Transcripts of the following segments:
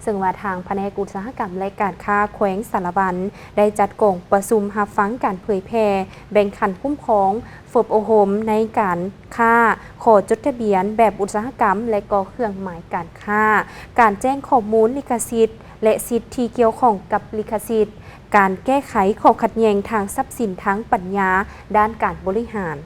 ເຊິ່ງວ່າທາງພະແນກອຸດສາຫະກຳ ແລະ ການຄ້າແຂວງສາລະວັນ ໄດ້ຈັດກອງປະຊຸມຮັບຟັງການເຜີຍແຜ່ແບ່ງຂັ້ນຄຸ້ມຄອງຝຶກອົບຮົມໃນການຄ້າ ຂໍຈົດທະບຽນແບບອຸດສາຫະກຳ ແລະ ກໍເຄື່ອງໝາຍການຄ້າ, ການແຈ້ງຂໍ້ມູນລິຂະສິດ ແລະ ສິດທີ່ກ່ຽວຂ້ອງກັບລິຂະສິດ, ການແກ້ໄຂຂໍ້ຂັດແຍ່ງທາງຊັບສິນທາງປັນຍາດ້ານການບໍລິຫານ.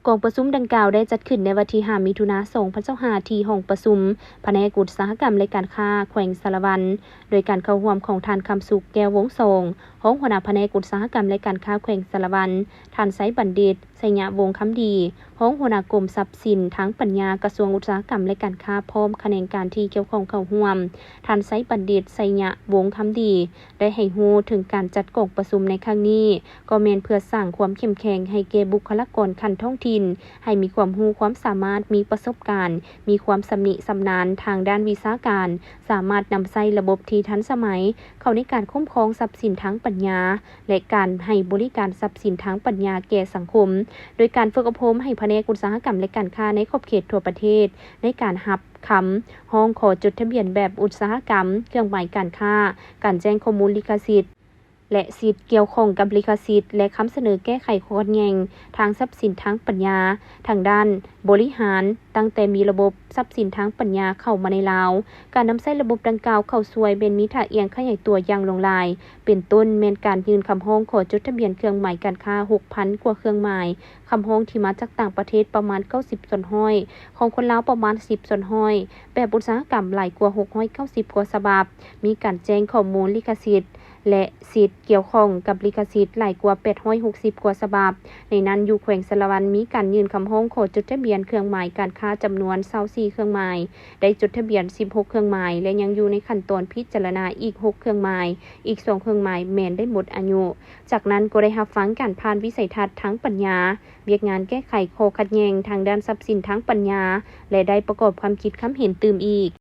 ກອງປະຊຸມດັ່ງກ່າວໄດ້ຈັດຂຶ້ນໃນວັນທີຫ້າ ມິຖຸນາ ສອງພັນຊາວຫ້າ ທີ່ຫ້ອງປະຊຸມພະແນກອຸດສາຫະກຳ ແລະ ການຄ້າແຂວງສາລະວັນ ໂດຍການເຂົ້າຮ່ວມຂອງທ່ານ ຄຳສຸກ ແກ້ວວົງສອງ ຮອງຫົວໜ້າພະແນກອຸດສາຫະກຳ ແລະ ການຄ້າແຂວງສາລະວັນ, ທ່ານ ໄຊບັນດິດ ໄຊຍະວົງຄຳດີ ຮອງຫົວໜ້າກົມຊັບສິນທາງປັນຍາ ກະຊວງອຸດສາຫະກຳ ແລະ ການຄ້າ ພ້ອມຂະແໜງການທີ່ກ່ຽວຂ້ອງເຂົ້າຮ່ວມ. ທ່ານ ໄຊບັນດິດ ໄຊຍະວົງຄຳດີ ໄດ້ໃຫ້ຮູ້ເຖິງການຈັດກອງປະຊຸມໃນຄັ້ງນີ້ ກໍແມ່ນເພື່ອສ້າງຄວາມເຂັ້ມແຂງໃຫ້ແກ່ບຸກຄະລາກອນຂັ້ນທ້ອງຖິ່ນ ໃຫ້ມີຄວາມຮູ້ຄວາມສາມາດ, ມີປະສົບການ, ມີຄວາມຊຳນິຊຳນານທາງດ້ານວິຊາການ, ສາມາດນຳໃຊ້ລະບົບທີ່ທັນສະໄໝເຂົ້າໃນການຄຸ້ມຄອງຊັບສິນທາງປັນຍາ ແລະ ການໃຫ້ບໍລິການຊັບສິນທາງປັນຍາແກ່ສັງຄົມ, ໂດຍການຝຶກອົບຮົມໃຫ້ພະແນກອຸດສາຫະກຳ ແລະ ການຄ້າໃນຂອບເຂດທົ່ວປະເທດ ໃນການຮັບຄຳຮ້ອງຂໍຈົດທະບຽນແບບອຸດສາຫະກຳ, ເຄື່ອງໝາຍການຄ້າ, ການແຈ້ງຂໍ້ມູນລິຂະສິດ ແລະ ສິດກ່ຽວຂ້ອງກັບລິຂະສິດ ແລະ ຄຳສະເໜີແກ້ໄຂຂໍ້ຂັດແຍ່ງທາງຊັບສິນທາງປັນຍາ ທາງດ້ານບໍລິຫານ, ຕັ້ງແຕ່ມີລະບົບຊັບສິນທາງປັນຍາເຂົ້າມາໃນລາວ. ການນຳໃຊ້ລະບົບດັ່ງກ່າວເຂົ້າຊ່ວຍແມ່ນມີທ່າອ່ຽງຂະຫຍາຍຕົວຢ່າງຫຼວງຫຼາຍ, ເປັນຕົ້ນແມ່ນການຍື່ນຄຳຮ້ອງຂໍຈົດທະບຽນເຄື່ອງໝາຍການຄ້າ ຫົກພັນກວ່າເຄື່ອງໝາຍ, ຄຳຮ້ອງທີ່ມາຈາກຕ່າງປະເທດປະມານ ເກົ້າສິບສ່ວນຮ້ອຍ, ຂອງຄົນລາວປະມານ ສິບສ່ວນຮ້ອຍ, ແບບອຸດສາຫະກຳຫຼາຍກວ່າ ຫົກຮ້ອຍເກົ້າສິບກວ່າສະບັບ, ມີການແຈ້ງຂໍ້ມູນລິຂະສິດ ແລະ ສິດກ່ຽວຂ້ອງກັບລິຂະສິດຫຼາຍກວ່າ ແປດຮ້ອຍຫົກສິບກວ່າສະບັບ. ໃນນັ້ນ ຢູ່ແຂວງສາລະວັນ ມີການຍື່ນຄຳຮ້ອງຂໍຈົດທະບຽນເຄື່ອງໝາຍການຄ້າຈຳນວນ ຊາວສີ່ເຄື່ອງໝາຍ, ໄດ້ຈົດທະບຽນ ສິບຫົກເຄື່ອງໝາຍ ແລະ ຍັງຢູ່ໃນຂັ້ນຕອນພິຈາລະນາອີກ ຫົກເຄື່ອງໝາຍ, ອີກສອງເຄື່ອງໝາຍແມ່ນໄດ້ໝົດອາຍຸ. ຈາກນັ້ນກໍໄດ້ຮັບຟັງການຜ່ານວິໄສທັດທາງປັນຍາ, ວຽກງານແກ້ໄຂຂໍ້ຂັດແຍ່ງທາງດ້ານຊັບສິນທາງປັນຍາ ແລະ ໄດ້ປະກອບຄວາມຄິດຄຳເຫັນຕື່ມອີກ.